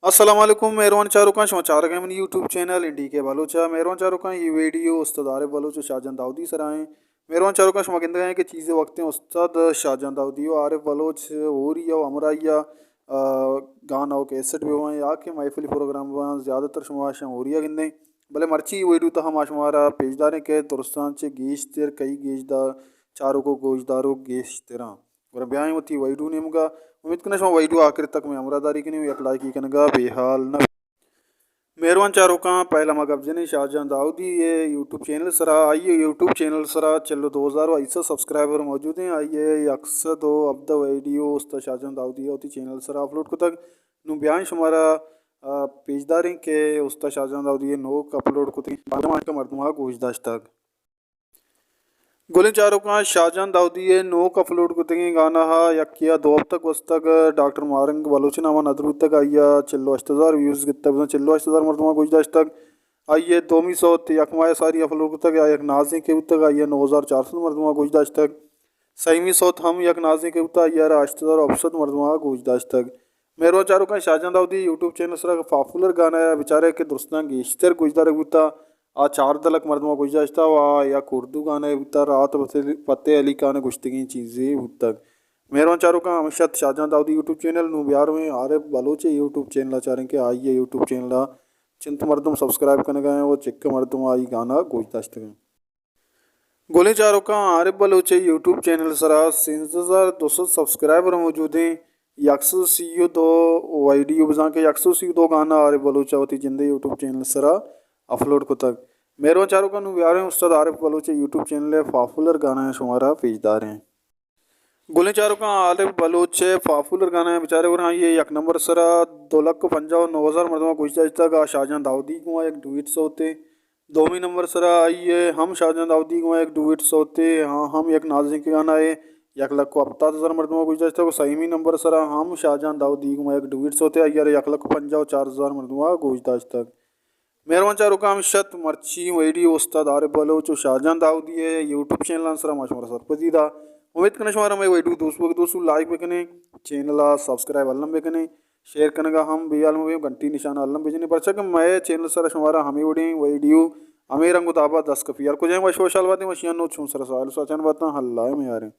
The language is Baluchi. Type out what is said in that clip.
السلام علیکم مہروان چاروکاں، شما چارگ ءَ منی یوٹیوب چینل این ڈی کے بلوچ ءَ۔ مہروان چاروکاں، اے ویڈیو استاد عارف بلوچ ءُ شاہجان داؤدی سرا ایں۔ مہروان چاروکاں، شما گندگ ءَ ایں کہ چیزے وقتیں استاد شاہجان داؤدی ءُ عارف بلوچ ہوری ءُ ہمراہی ءَ، آ، گانا ءُ کیسٹ بہ بنت یا کہ محفلی پروگرام بہ بنت، زیادہ تر شما اشاں ہوری ءَ گندیں۔ بلے مرچی اے ویڈیو تہا ما شمارا پیش داریں کہ درستاں چہ گیشتر کئی گیش دا چاروک ءُ گوشداروک گیشتراں۔ گڑا بیائیں وتی ویڈیو نیمگا۔ امید کناں شما ویڈیو آخر تک مئے ہمراہ داری کنیں ءُ یک لائکی کنگا بے حال نہ۔ مہروان چاروکاں، پہلا ما گپ جنیں شاہجان داؤدی ءِ یوٹیوب چینل سرا۔ آئی ءِ یوٹیوب چینل سرا چل ءُ دو ہزار ءُ ہشت سد سبسکرائبر موجود ایں۔ آئی ءِ یک سد ءُ ہبدہ ویڈیو استاد شاہجان داؤدی ءَ وتی چینل سرا اپلوڈ کتگ۔ نوں بیائیں شمارا، آ، پیش داریں کہ استاد شاہجان داؤدی ءِ نوک اپلوڈ کتگیں بانک مردماں گوش داشتگ۔ گلیں چاروکاں، شاہجان داؤدی ءِ نوک اپلوڈ کتگیں گانا ءَ یکے ءَ دو ہفتہ گوستگ ڈاکٹر ماہرنگ بلوچ ءِ نام ءَ ندر بوتگ، آئی ءَ چل ءُ ہشت ہزار ویوز گپتگ، بزاں چل ءُ ہشت ہزار مردماں گوش داشتگ۔ آئی ءِ دومی سوت یک ماہ ءَ ساری اپلوڈ کتگ، آ یک نازینکے بوتگ، آئی ءَ نو ہزار چار سد مردماں گوش داشتگ۔ سیمی سوت ہم یک نازینکے بوتگ، آئی ءَ را ہشت ہزار ہپت سد مردماں گوش داشتگ۔ مہروان چاروکاں، شاہجان داؤدی یوٹیوب چینل سرا فافولر گانا ءَ بچارے کہ درستاں گیشتر گوشدارگ بوتا، آ چاردہ لک مردماں گوش داشتا ءُ آ یک اردو گانا ءَ بوتا، رات فتح علی خان ءِ گوشتگیں چیزے بوتگ۔ مہروان چاروکاں، ہمیش ات شاہجان داؤدی یوٹیوب چینل۔ نوں بیارویں عارف بلوچ ءِ یوٹیوب چینل ءَ چاریں کہ آئی ءِ یوٹیوب چینل ءَ چنت مردم سبسکرائب کنگا ایں ءُ چکہ مردم آئی گانا گوش داشتگ ایں۔ گلیں چاروکاں، عارف بلوچ ءِ یوٹیوب چینل سرا سیزدہ ہزار دو سد سبسکرائبر موجود ایں، یک سد سی ءُ دو ویڈیو، بزاں کہ یک سد سی ءُ دو گانا عارف بلوچ ءَ وتی جند ءِ یوٹیوب چینل سرا اپلوڈ کتگ۔ مہروان چاروکاں، نوں بیاریں استاد عارف بلوچ ءِ یوٹیوب چینل ءِ پاپولر گانا شمارا پیش داریں۔ گلیں چاروکاں، عارف بلوچ ءِ پاپولر گانا بچارے، گڑا آئی ءِ یک نمبر سرا دو لکھ ءُ پنجاہ ءُ نو ہزار مردماں گوش داشتگ، آ شاہجان داؤدی گوں یک ڈویٹ سوتے۔ دومی نمبر سرا آئی ءِ ہم شاہجان داؤدی گوں یک ڈویٹ سوتے، آ ہم یک نازینکیں گانا ءِ، یک لکھ ءُ ہپتاد ہزار مردماں گوش داشتگ۔ ءُ سیمی نمبر سرا ہم شاہجان داؤدی گوں یک ڈویٹ سوتے، آئی ءَ را یک لکھ ءُ پنجاہ ءُ چار ہزار مردماں گوش داشتگ۔ مہروان چاروکاں، ہمیش ات مرچی ویڈیو استاد عارف بلوچ ءُ شاہجان داؤدی ءِ یوٹیوب چینل سرا ما شمارا سرپدی دا۔ امید کناں شمارا مئے ویڈیو دوست بوگ، دوست لائک بکنیں، چینل ءَ سبسکرائب الم بکنیں، شیئر کنگا ہم بے حال مبیں، گھنٹی نشان الم بجنیں، پرچا کہ مئے چینل سرا شمارا ہمے وڑیں ویڈیو ہمے رنگ ءُ دابا دست کپی۔ ہر کجا وش وشحال باتیں، وشیاں نوں چون سرا ساہیل ءُ ساچان باتاں، اللہ ءِ میاریں۔